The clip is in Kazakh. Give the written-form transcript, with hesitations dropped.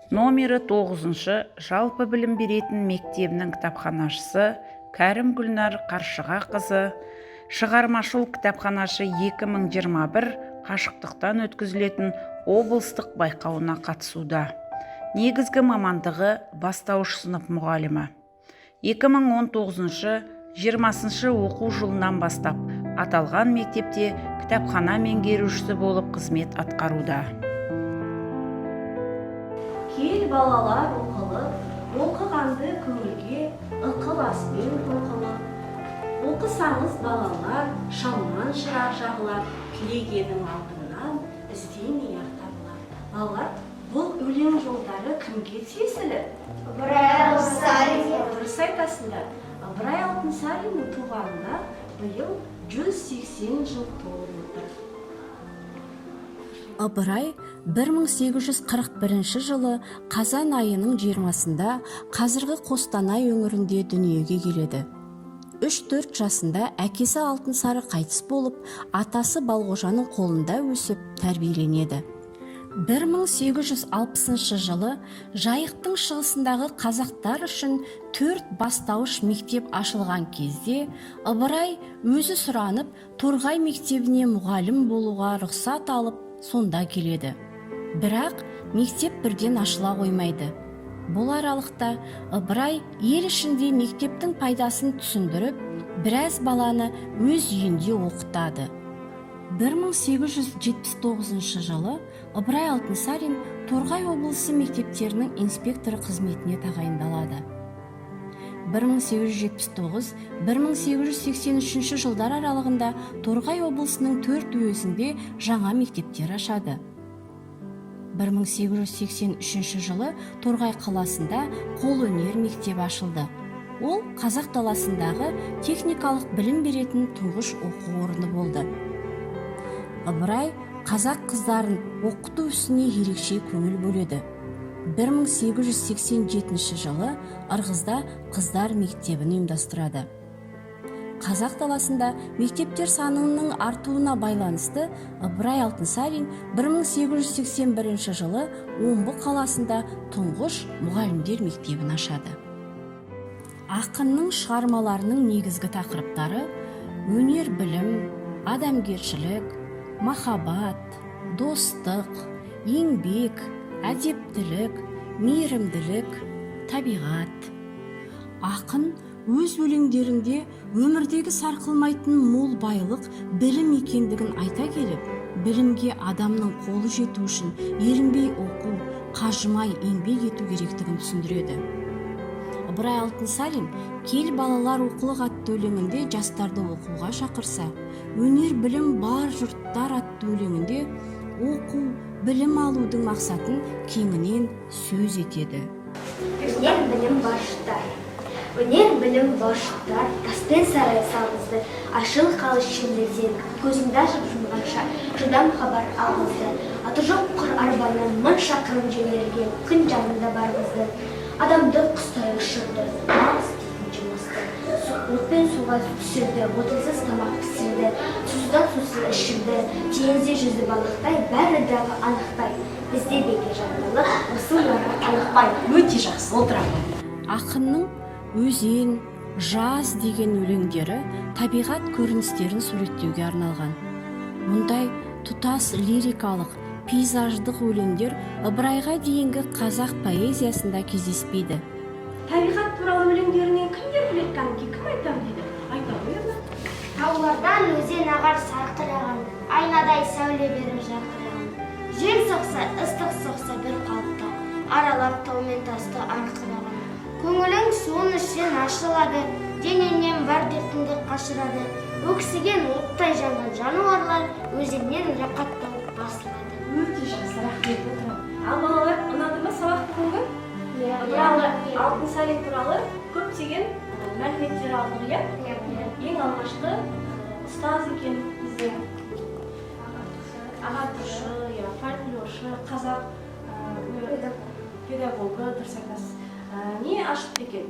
Номері 9-шы жалпы білім беретін мектебінің кітапханашысы Кәрім Гүлнар Қаршығақызы «Шығармашыл кітапханашы 2021» қашықтықтан өткізілетін облыстық байқауына қатысуда. Негізгі мамандығы – бастауыш сынып мұғалімі. 2019-20 оқу жылынан бастап аталған мектепте кітапхана меңгерушісі болып қызмет атқаруда. Кел, балалар, оқылық, оқығанды көңілге ықыласпен тоқылып. Оқысаңыз, балалар, шамнан шырақ жағылар, тілегенің алдыңнан іздемей ақ табылар. Балалар, бұл өлең жолдары кімге тиесілі? Ыбырай Алтынсаринге. Дұрыс айтасыңдар. Ыбырай Алтынсариннің туғанына биыл 180 жыл толып отыр. Ыбырай 1841 жылы қазан айының 20-сында қазіргі Қостанай өңірінде дүниеге келеді. 3-4 жасында әкесі Алтынсары қайтыс болып, атасы Балғожаның қолында өсіп, тәрбиеленеді. 1860 жылы Жайықтың шығысындағы қазақтар үшін төрт бастауыш мектеп ашылған кезде, Ыбырай өзі сұранып, Торғай мектебіне мұғалім болуға рұқсат алып, сонда келеді. Бірақ мектеп бірден ашыла қоймайды. Бұл аралықта Ыбырай ел ішінде мектептің пайдасын түсіндіріп, біраз баланы өз үйінде оқытады. 1879 жылы Ыбырай Алтынсарин Торғай облысы мектептерінің инспекторы қызметіне тағайындалады. 1879-1883 жылдар аралығында Торғай облысының төрт уезінде жаңа мектептер ашады. 1883 жылы Торғай қаласында қолөнер мектебі ашылды. Ол қазақ даласындағы техникалық білім беретін тұңғыш оқу орны болды. Ыбырай қазақ қыздарын оқыту ісіне ерекше көңіл бөледі. 1887 жылы Ырғызда қыздар мектебін ұйымдастырады. Қазақ даласында мектептер санының артуына байланысты Ыбырай Алтынсарин 1881 жылы Омбы қаласында тұңғыш мұғалімдер мектебін ашады. Ақынның шығармаларының негізгі тақырыптары: өнер, білім, адамгершілік, махаббат, достық, еңбек, әдептілік, мейірімділік, табиғат. Ақын өз өлеңдерінде өмірдегі сарқылмайтын мол байлық білім екендігін айта келіп, білімге адамның қолы жету үшін ерінбей оқу, қажымай еңбек ету керектігін түсіндіреді. Ыбырай Алтынсарин «Кел, балалар, оқылық» атты өлеңінде жастарды оқуға шақырса, «Өнер білім бар жұрттар» атты өлеңінде оқу, білім алудың мақсатын кеңінен сөз етеді. Өнер білім бар жұрттар, өнер білім бар жұрттар таспен сарай салғызды, ашыл қалыс шеңберден көзіңді ашып жұмғанша жылдам хабар алғызды, аты жоқ құр арбаны 1000 шақырым жерлерге күн жарымда барғызды, адамды құстай ұшырды, мал істейтін жұмысты от пен суға түсірді, отынсыз тамақ пісірді, сусыздан сусыз ішірді, теңізде жүзді балықтай, бәрі дағы анықтай, бізде бекер жаңалық осыларға қанықпай. Өте жақсы, отыра ғой. Ақынның «Өзен», «Жаз» деген өлеңдері табиғат көріністерін суреттеуге арналған. Мұндай тұтас лирикалық, пейзаждық өлеңдер Ыбырайға дейінгі қазақ поэзиясында кездеспейді. Табиғат туралы өлеңдерінен кімдер біледі? Кәнекей, кім айтамын дейді? Айта ғой енді. Таулардан өзен ағар сарқыраған, айнадай сәуле беріп жарқыраған. Жел соқса, ыстық соқса бір қалыпта, аралап тау мен тасты арқыраған. Көңілің суын ішсең ашылады, денеңнен бар дертіңді қашырады. Өксіген оттай жанған жануарлар өзеннен рақат тауып басылады. Өте жақсы, рахмет, отыра. Ал, балалар, ұнады ма сабақ бүгінгі? Ыбырай Алтынсарин туралы көптеген мәліметтер алдық, иә? Ең алғашқы ұстаз екен біздің, ағартушы, иә, фольклоршы, қазақ педагогы, дұрыс айтасыз. Не ашыпты екен?